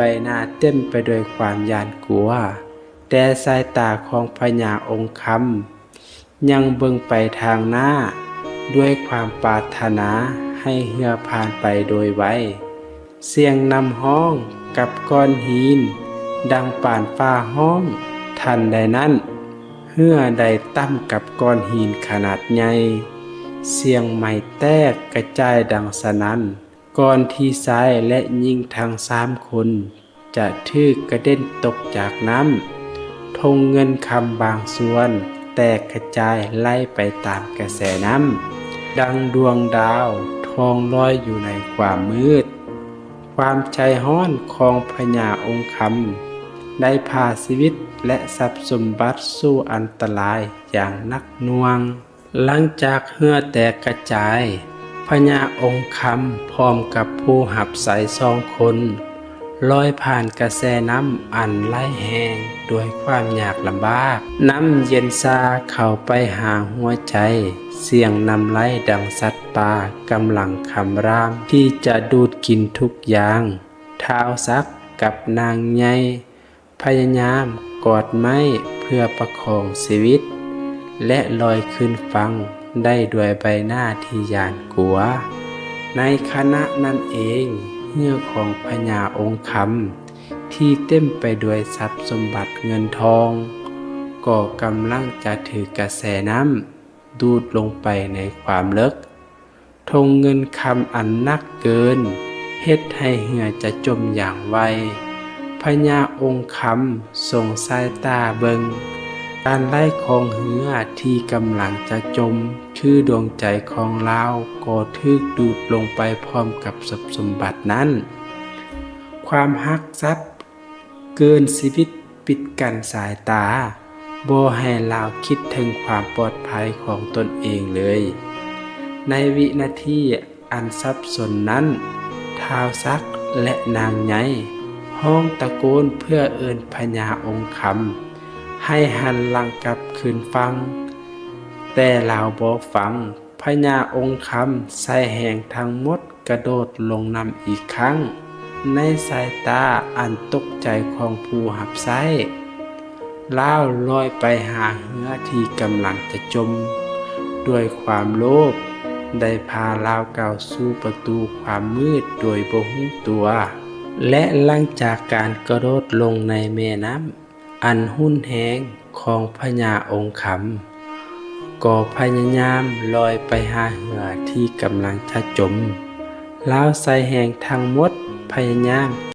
ບໜ້າເຕັມໄປດ້ວຍຄວາມຢ້ານກົວ, ແຕ່ສາຍຕາຂອງພະຍາອົງຄຳຍັງເບິ່ງໄປທາງໜ້າດ້ວຍຄວາມປາດຖະໜາໃຫ້ເຮືອຜ່ານໄປໂດຍໄວ. ສຽງນ້ຳຮ້ອງກັບກ້ອນຫີນດັງປານຟ້າຮ້ອງ. ທັນໃດນັ້ນ, ເຮືອໄດ້ຕຳກັບກ້ອນຫີນຂະໜາດໃຫຍ່, ສຽງໄມ້ແຕກກະຈາຍດັງສະໜັ່ນ. ກ່ອນທີ່ຊາຍ ແລະ ຍິງທັງສາມຄົນຈະຖືກກະເດັນຕົກຈາກນ້ຳ, ຖົງເງິນຄຳບາງສ່ວນແຕກກະຈາຍໄຫຼໄປຕາມກະແສນ້ຳ, ດັ່ງດວງດາວທ່ອງລອຍຢູ່ໃນຄວາມມືດ. ຄວາມໃຈຮ້ອນຂອງພະຍາອົງຄຳໄດ້ພາຊີວິດ ແລະ ຊັບສົມບັດສູ່ອັນຕະລາຍຢ່າງໜັກໜ່ວງ. ຫຼັງຈາກເຮືອແຕກກະຈາຍ, ພະຍາອົງຄຳພ້ອມກັບຜູ້ຮັບໃຊ້ສອງຄົນລອຍຜ່ານກະແສນ້ຳອັນໄຫຼແຮງດ້ວຍຄວາມຍາກລຳບາກ. ນ້ຳເຢັນຊາເຂົ້າໄປຫາຫົວໃຈ, ສຽງນ້ຳໄຫຼດັ່ງສັດປ່າກຳລັງຄຳລາມທີ່ຈະດູດກິນທຸກຢ່າງ. ທ້າວສັກກັບນາງໃຫຍ່ ພະຍາຍາມກອດໄມ້ເພື່ອປະຄອງຊີວິດ ແລະ ລອຍຂຶ້ນຝັ່ງໄດ້ດ້ວຍໃບໜ້າທີ່ຢ້ານກົວ. ໃນຂະນະນັ້ນເອງ, ເຮືອຂອງພະຍາອົງຄຳທີ່ເຕັມໄປດ້ວຍຊັບສົມບັດເງິນທອງ ກໍກຳລັງຈະຖືກກະແສນ້ຳດູດລົງໄປໃນຄວາມເລິກ. ຖົງເງິນຄຳອັນໜັກເກີນເຮັດໃຫ້ເຮືອຈະຈົມຢ່າງໄວ. ພະຍາອົງຄຳສົ່ງສາຍຕາເບິ່ງການໄຫຼຂອງເຮືອທີ່ກຳລັງຈະຈົມ, ຄືດວງໃຈຂອງລາວກໍຖືກດູດລົງໄປພ້ອມກັບຊັບສົມບັດນັ້ນ. ຄວາມຮັກສັດ ເກີນຊີວິດປິດກັ້ນສາຍຕາ, ບໍ່ໃຫ້ລາວຄິດເຖິງຄວາມປອດໄພຂອງຕົນເອງເລີຍ. ໃນວິນາທີອັນສັບສົນນັ້ນ, ທ້າວສັກ ແລະ ນາງໃຫຍ່ຮ້ອງຕະໂກນເພື່ອເອີ້ນພະຍາອົງຄຳໃຫ້ຫັນຫຼັງກັບຄືນຝັ່ງ, ແຕ່ລາວບໍ່ຟັງ. ພະຍາອົງຄຳໃຊ້ແຮງທັງໝົດກະໂດດລົງນ້ຳອີກຄັ້ງ. ໃນສາຍຕາອັນຕົກໃຈຂອງຜູ້ຮັບໃຊ້, ລາວລອຍໄປຫາເຮືອທີ່ກຳລັງຈະຈົມ. ດ້ວຍຄວາມໂລບ, ໄດ້ພາລາວກ້າວສູ່ປະຕູຄວາມມືດໂດຍບໍ່ຮູ້ຕົວ. ແລະ ຫຼັງຈາກການກະໂດດລົງໃນແມ່ນ້ຳ ອັນຮຸນແຮງຂອງພະຍາອົງຄຳ ກໍພະຍາຍາມລອຍໄປຫາເຮືອທີ່ກຳລັງຈະຈົມ. ລາວໃຊ້ແຮງທັງໝົດພະຍາຍາມ